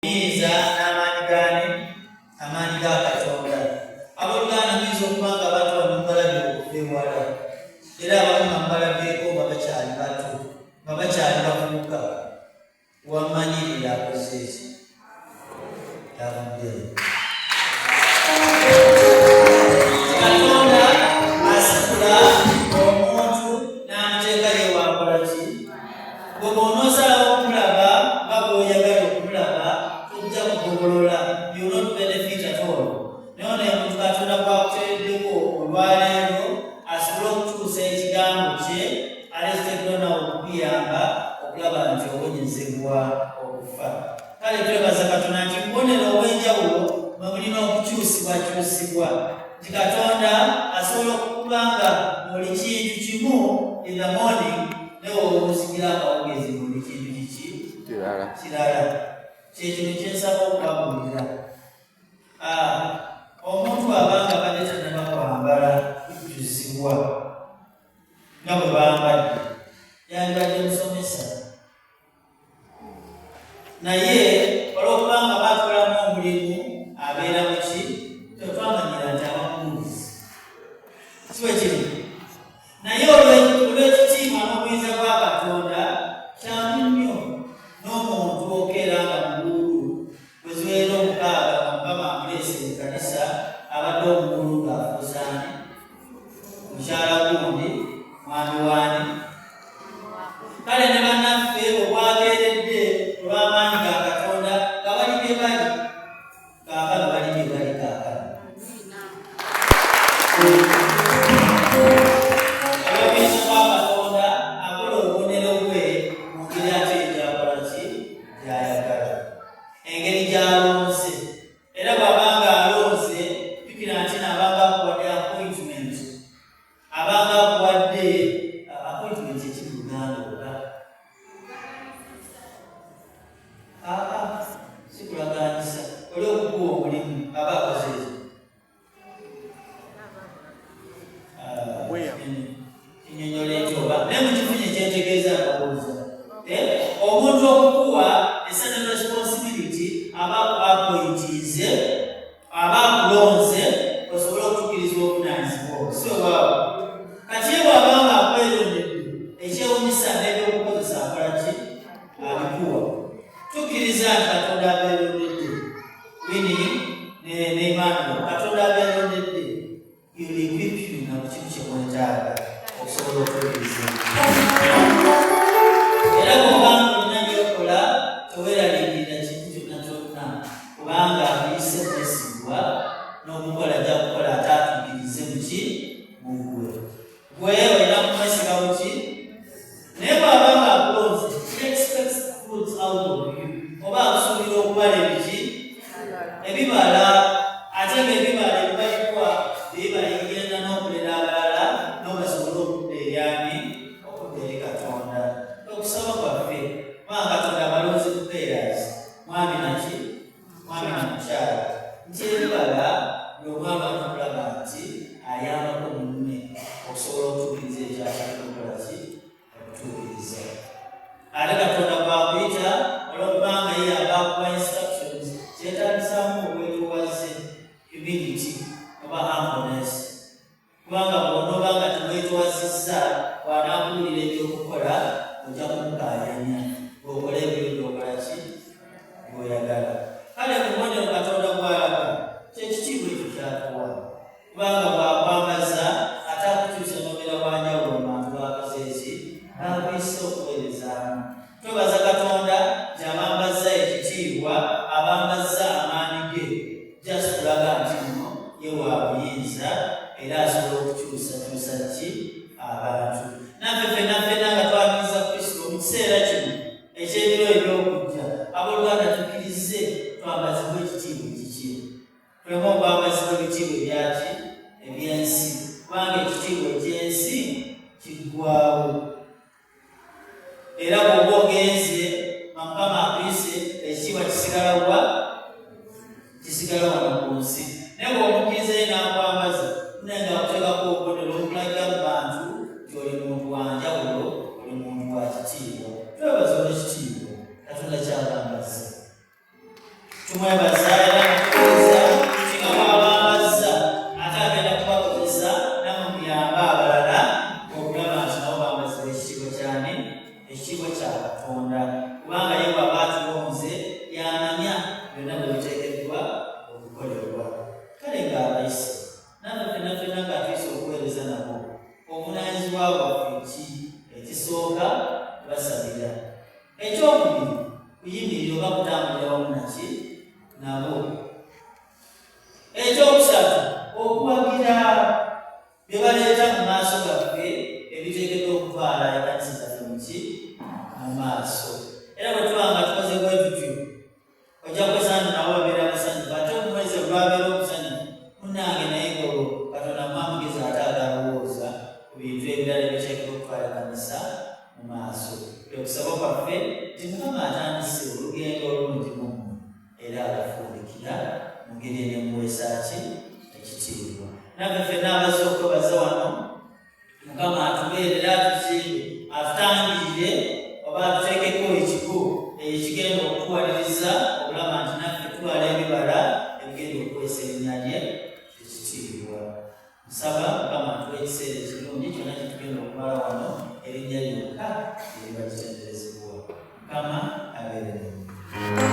Obuyinza n'amaanyi gaani? Amaanyi ga Katonda. Abooluganda, muyinza okuba nga abantu bano mubalabye okuva ewala, era abamu nga mubalabyeko nga bakyali bato, nga bakyali bavubuka. Wamanyirira akoze eki tavuddeyo. Katonda asitula omuntu n'amuteeka ye wakola ki? Gwe bw'onoosalawo okumulaba nga bw'oyagala okumulaba, tojja kugobolola, you will not benefit at all. Naye ono ye muntu Katonda gw'akuteereddeko olwaleero asobole okutuusa ekigambo kye, ate kiteekeddwa nawe okukuyamba okulaba nti owonyezebwa okufa. Kale twebaza Katonda nti mubonero obw'enjawulo mwe mulina okukyusibwakyusibwa, nti Katonda asobola okukuba nga buli kintu kimu in the morning, naye owoosigira akawungeezi buli kintu kiki kirala. Kirala. Kyekino kyensaba okubabuulira. Omuntu abanga abadde tannaba kwambala kujjuzibwa nga bwe bambadde, yandibadde musomesa, naye olwokubanga baakolamu omulimu abeera muki, tetwamanyira nti aba mubuulizi, si bwe kiri? Naye olw'ekitiibwa n'obuyinza bwa Katonda, kyangu nnyo n'omuntu okeera nga mubuulu bwe ziwerera 6 nga Mukama amuleese mu kanisa, abadde omubuulu ng'afuusaani mukyala gundi, mwami waani. Kale ne bannaffe obwakeeredde olw'amaanyi ga Katonda nga bali gye bali kaakano, bali gye bali kaakano olw'obuyinza bwa Katonda, akola obubonero bwe mu ngeri ate gyakola ki gy'ayagala, engeri gy'alonze. Era bw'abanga alonze, jjukira nti naabanga akuwadde appointment, abanga akuwadde appointment. Eki mu Luganda oba aa sikulaganyisa oli okukuwa omulimu aba akoze ekyo. Obweyamo. Kinyonyola ekyo oba naye mukifunye kyentegeeza akabuuza. Omuntu okukuwa a certain responsibility, aba appointinze, aba akulonze osobole okutuukiriza obuvunaanyizibwa obwo, si owaawo? Kati ye bw'abanga akwerondedde, ekyewunyisa n'ebyokukozesa akola ki? Abikuwa. Tukkiriza nti Katonda abeerondedde, Winnie ne Emmanuel, Katonda abeerondedde. He will equip you na buli kimu kye mwetaaga okusobola okutuukiriza. Era bw'obanga olina by'okola, teweeraliikirira kintu kyonna kyonna, kubanga akuyise mwesigwa, n'okukola ajja kukola ate atuukirize muki mu ggwe. Gwe olina kumwesiga muki. Naye bw'aba nga akulonze, he expects fruits out of you, oba akusuubira okubala ebiki? Ebibala. Ate ng'ebibala ebibalibwa bibala ebigenda n'okulera abalala n'obasobole okudda eryani, okudda eri Katonda. Okusaba kwaffe, kubanga Katonda abalonzi ku pairs, mwami naki, mwami na mukyala, nti ebibala buli omwami alina okulaba nti ayambako munne okusobola okutuukiriza ekyakalina okukola ki, okutuukiriza. Ate Katonda bwakuyita, olwokubanga ye aba akuwa instructions, kyetaagisaamu obwetowaze, humility oba humbleness, kubanga bw'onooba nga teweetowazizza, bw'anaakuwulira ebyokukola ojja kumukaayanya bw'okola ebyo byokola ki bw'oyagala. Kale kubonero Katonda bw'alaga kyekitiibwa ekyo kyatuwa, kubanga bw'akwambaza ate akukyusa n'obeera wanjawulo mu bantu b'akoze eki, baakuyise okuweerezaamu. Twebaza Katonda nti abambazza ekitiibwa, abambazza amaanyi ge, just kulaga nti nno ye wa buyinza era asobola okukyusakyusa ki abantu. Naffe ffenna ffenna nga twakiriza Kristo mu kiseera kino eky'ebiro eby'okujja, abooluganda, tukkirize twambazibwe ekitiibwa ekikye, tuleme okwambazibwa ebitiibwa ebyaki, ebyensi, kubanga ekitiibwa ekyensi kiggwawo. Era bw'oba ogenze nga Mukama akuyise, ekitiibwa kisigala wa? Kisigala wano ku nsi. Naye bw'omukkiriza ye n'akwambaza, naye nga akuteekako obubonero obulagira mu bantu nti oli muntu wa njawulo, oli muntu wa kitiibwa. Twebaza olw'ekitiibwa Katonda kyabambaza. Tumwebaza era mutukuliza singa bwabambazza ate agenda kubakozesa namwe muyambe abalala okulaba nti nabo bambazibwa ekitiibwa kyani? Ekitiibwa kya Katonda, kubanga ye bw'aba atulonze y'amanya byonna bwe biteekeddwa okukolebwa. Kale ng'abayise naffe ffenna ffenna ng'atuyise okuweereza nabo, obuvunaanyizibwa bwaffe ki? Ekisooka, kubasabira. Ekyokubiri, kuyimirira oba kutambulira wamu naki? Nabo. Ekyokusatu, okuwagira bye baleeta mu maaso gaffe ebiteekeddwa okutwala ekkanisa zaffe muki? Mu maaso. Era bwe tuba nga tukoze bwe tutyo, ojja kwesanga nabo babeera basanyufu, ate omwezi olwabeera omusanyufu munnange, naye ng'olwo Katonda muwa amagezi ate agalowooza ku bintu ebirala ebiteekeddwa okutwala ekkanisa mu maaso. Kwe kusaba kwaffe nti Mukama atandise olugendo olulungi mu mmwe era abafundikira mu ngeri enemuweesa ki? Ekitiibwa. Naffe ffenna abazze okwebaza wano, Mukama atubeerera, atuzimbe, atutangirire oba atuteekeko ekigo ekigenda okutuwaliriza okulaba nti naffe tubala ebibala ebigenda okuweesa erinnya lye ekitiibwa. Nsaba Mukama atuwe ekiseera ekirungi kyonna kye tugenda okumala wano, erinnya lyokka eriba litenderezebwa. Mukama abeere nammwe.